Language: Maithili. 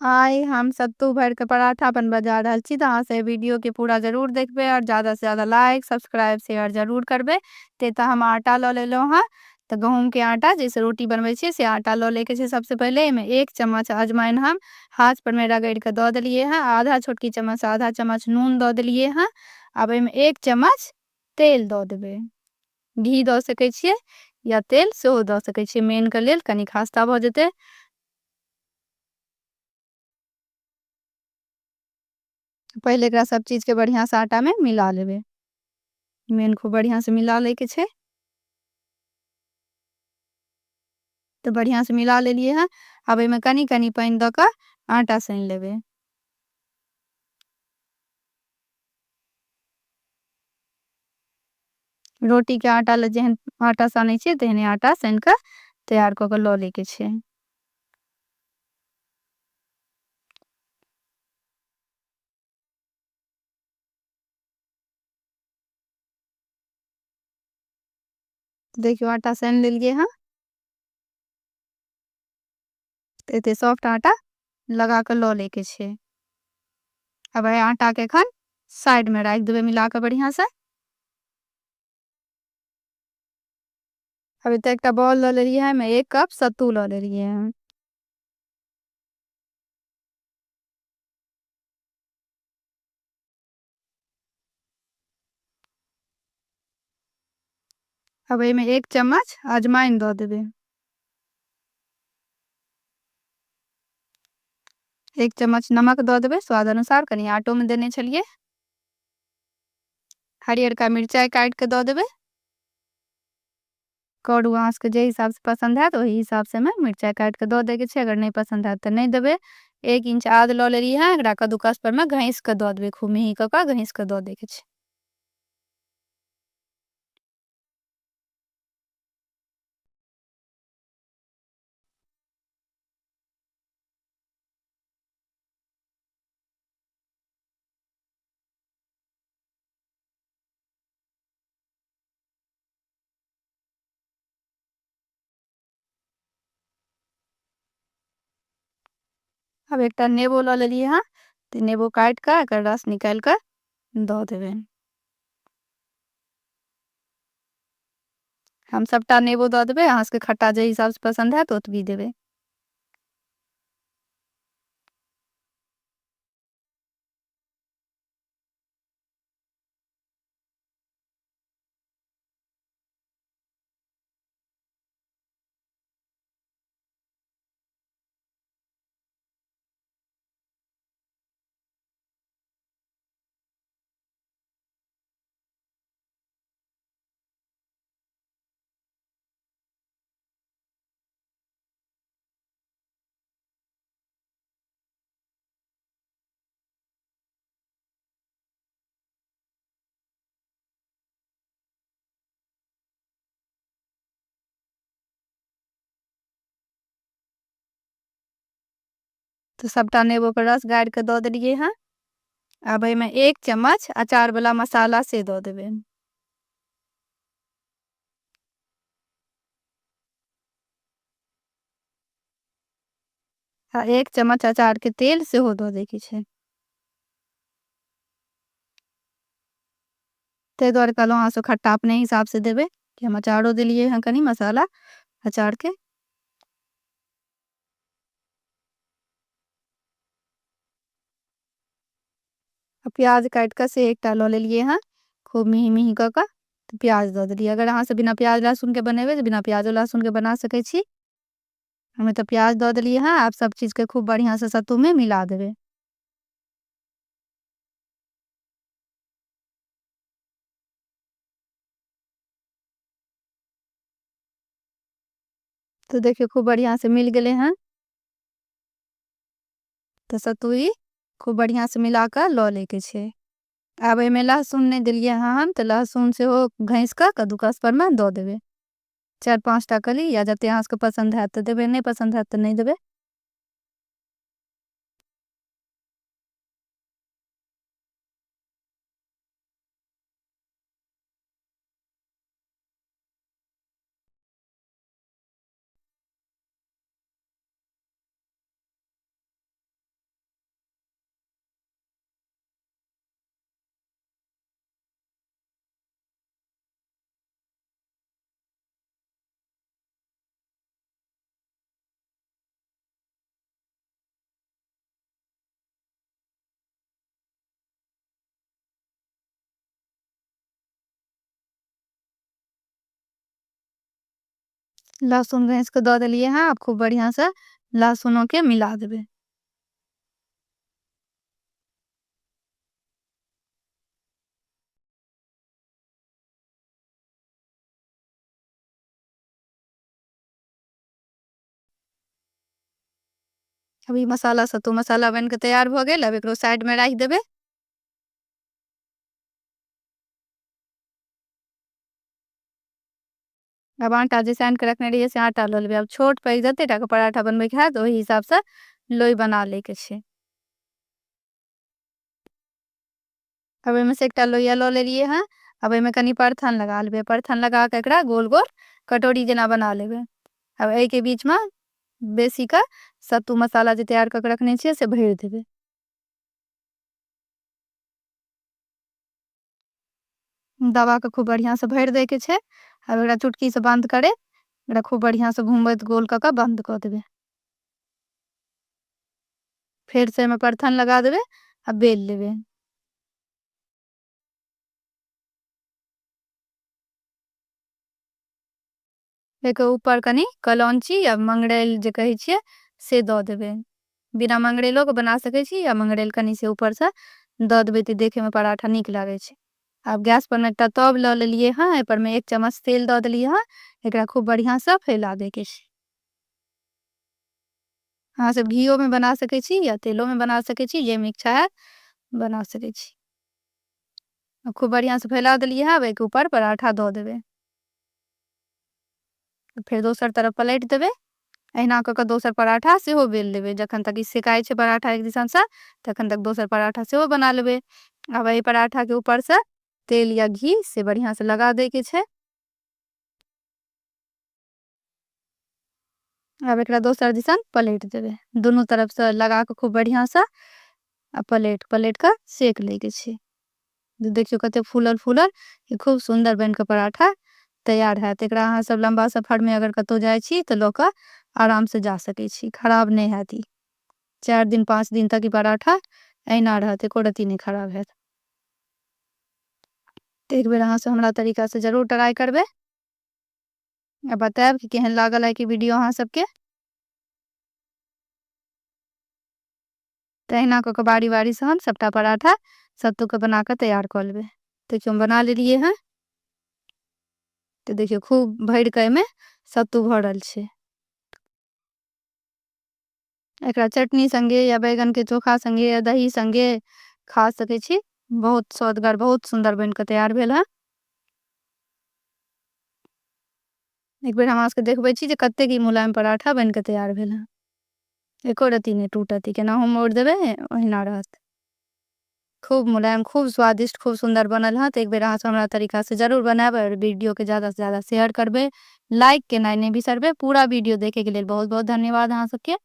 आइ हम सत्तू भर के पराठा बनबा जा रहल छी, त अहाँ से वीडियो के पूरा जरूर देखबे और ज्यादा से ज्यादा लाइक सब्सक्राइब शेयर जरूर करबे। ते त हम आटा ल लेलो हाँ, त गहूम के आटा जैसे रोटी बनबे छे से आटा ल लेके छे। सबसे पहले में 1 चम्मच अजवाइन हम हाथ पर में रगड़ के दो दलिये हैं, आधा छोटकी चम्मच आधा चम्मच नून दो दलिये हैं। अब में 1 चम्मच तेल दो देबे, घी दो सके या तेल सेहो दो सके, मेन के लेल कनी खास्ता हो जेते। पहले एकरा सब चीज के बढ़िया से आटा में मिला लेवे, मेन को बढ़िया से मिला लेके छे। तो बढ़िया से मिला ले लिए हैं। अब में कनी कनी पानी दो का आटा सेन लेवे। रोटी के आटा ले जेहन आटा साने छे तेहने आटा सेन का तैयार को लो लेके छे। देखियो आटा सेन ले लिए हैं। ते सॉफ्ट आटा लगा कर लो लेके छे। अब आटा के खान साइड में राख देवे मिला कर बढ़िया से। अब इतना एक बॉल लो ले रही है, मैं 1 कप सत्तू लो ले रही है। अब में 1 चम्मच अजवाइन दो देवे। 1 चम्मच नमक दो देवे स्वाद अनुसार, कनी आटो में देने चलिए। हरियर का मिर्चाई काट के दो देवे। कौड़ू आँस के जे हिसाब से पसंद है तो वही हिसाब से मैं मिर्चाई काट के दो देके छे, अगर नहीं पसंद है तो नहीं देवे। 1 इंच आद लो ले रही है, अगर कद्दूकस पर मैं घैंस का दो देवे, खूब मेही का घैंस का दो देके छे। अब एक नेबो लो ले लिए हाँ, तो नेबो काट का अगर रस निकाल कर दो देवे। हम सबटा नेबो दो देवे, हाँ इसके खट्टा जे हिसाब से पसंद है तो भी देवे। तो सबटा नेबो का रस गाड़ के दो दिए हैं। अब मैं 1 चम्मच अचार वाला मसाला से दो देवे। 1 चम्मच अचार के तेल से हो दो देखी छे। ते द्वारे कहलो आंसो खट्टा अपने हिसाब से देवे कि हम अचारो दे लिए हैं कनी मसाला अचार के। प्याज काट का से 1 लो ले लिए हैं, खूब मिही मिही का तो प्याज दो दिए। अगर हाँ से बिना प्याज लहसुन के बने हुए तो बिना प्याज लहसुन के बना सके छी। हमें तो प्याज दो दिए हैं। आप सब चीज़ के खूब बढ़िया से सत्तू में मिला देवे। तो देखिए खूब बढ़िया से मिल गए हैं। तो सत्तू ही खूब बढ़िया से मिलाकर लो लेके छे। अब में लहसुन नहीं दिलिए हैं हम, तो लहसुन से हो घैंस का कद्दूकस पर में दो देवे। 4-5 टाकली या जब ते को पसंद है तो देवे, नहीं पसंद है तो नहीं देवे। लहसुन घैस के दऽ देलियै हँ। आब खूब बढ़िया से लहसुनों के मिला देबै। अभी मसाला सत्तू मसाला बन के तैयार भऽ गेल। अब एकरो साइड में राखि देबै। अब आटा जे सानि के रखने रहियै से आटा लऽ लेबै। अब छोट पैघ जते टा के पराठा बनबैके हैत ओहि हिसाबसँ लोई बना लैके छै। अब एहिमे से एकटा लोइया लऽ लेलियै हँ। अब एहिमे कनि परथन लगा लेबै। परथन लगा कऽ एकरा गोल गोल कटोरी जेना बना लेबै। अब एहिके बीचमे बेसी कऽ सत्तू मसाला जे तैयार कऽ के रखने छियै से भरि देबै। दबा कऽ खूब बढ़िआँसँ भरि दैके छै। आब एकरा चुटकीसँ बन्द करे एकरा खूब बढ़िआँसँ घुमबैत गोल कऽ कऽ बन्द कऽ देबै। फेरसँ एहिमे परथन लगा देबै आ बेल लेबै। एहिके ऊपर कनि कलौंची या मंगरैल जे कहै छियै से दऽ देबै। बिना मंगरैलोके बना सकै छी या मंगरैल कनि से ऊपरसँ दऽ देबै तऽ देखैमे पराठा नीक लागै छै। आब गैस पर मे एकटा तब लऽ लेलियै हँ। एहि पर मे 1 चम्मच तेल दऽ देलियै हँ। एकरा खूब बढ़िआँसँ फैला दैके छै। अहाँ सब घिओ में बना सकै छी या तेलो में बना सकै छी, जाहिमे इच्छा हैत बना सकै छी। खूब बढ़िआँसँ फैला देलियै हँ। आब एहिके ऊपर पराठा दऽ देबै। फेर दोसर तरफ पलटि देबै। अहिना कऽ कऽ दोसर पराठा सेहो बेल लेबै। जखन तक ई सेकाइ छै पराठा एक दिसनसँ तखन तक दोसर पराठा सेहो बना लेबै। आब एहि पराठाके ऊपरसँ तेल या घी से बढ़िआँसँ लगा दैके छै। आब एकरा दोसर दिसन पलटि देबै। दुनू तरफसँ लगा कऽ खूब बढ़िआँसँ आ पलटि पलटि कऽ सेक लैके छै। देखियौ कते फूलल फूलल खूब सुन्दर बनि कऽ पराठा तैयार हैत। एकरा अहाँ सब लम्बा सफरमे अगर कतहु जाइ छी तऽ लऽ कऽ आरामसँ जा सकै छी, खराब नहि हैत ई। 4 दिन 5 दिन तक ई पराठा एहिना रहत, एको रत्ती नहि खराब हैत। तऽ एक बेर अहाँ सब हमरा तरीकासँ जरूर ट्राई करबै आ बतायब कि केहन लागल है कि वीडियो अहाँ सबके। तऽ अहिना कऽ कऽ बारी बारीसँ हम सबटा पराठा सत्तूके बना कऽ तैयार कऽ लेबै। देखियौ हम बना लेलियै हँ। तऽ देखियौ खूब भरि कऽ एहिमे सत्तू भरल छै। एकरा चटनी संगे या बैगन के चोखा संगे या दही संगे खा सकै छी। बहुत स्वादगर बहुत सुन्दर बनि कऽ तैयार भेल हँ। एक बेर हम अहाँ देखबै छी जे कतेक ई मुलायम पराठा बनि कऽ तैयार भेल हँ। एको रत्ती नहि टूटत, ई केनाहु मोड़ि देबै ओहिना रहत। खूब मुलायम खूब स्वादिष्ट खूब सुन्दर बनल हँ। तऽ एक बेर अहाँ सब हमरा तरीका से जरूर बनायब और वीडियो के ज़्यादा से ज़्यादा शेयर करबै, लाइक केनाइ नहि बिसरबै। पूरा वीडियो देखे के लेल बहुत बहुत धन्यवाद अहाँ सबके।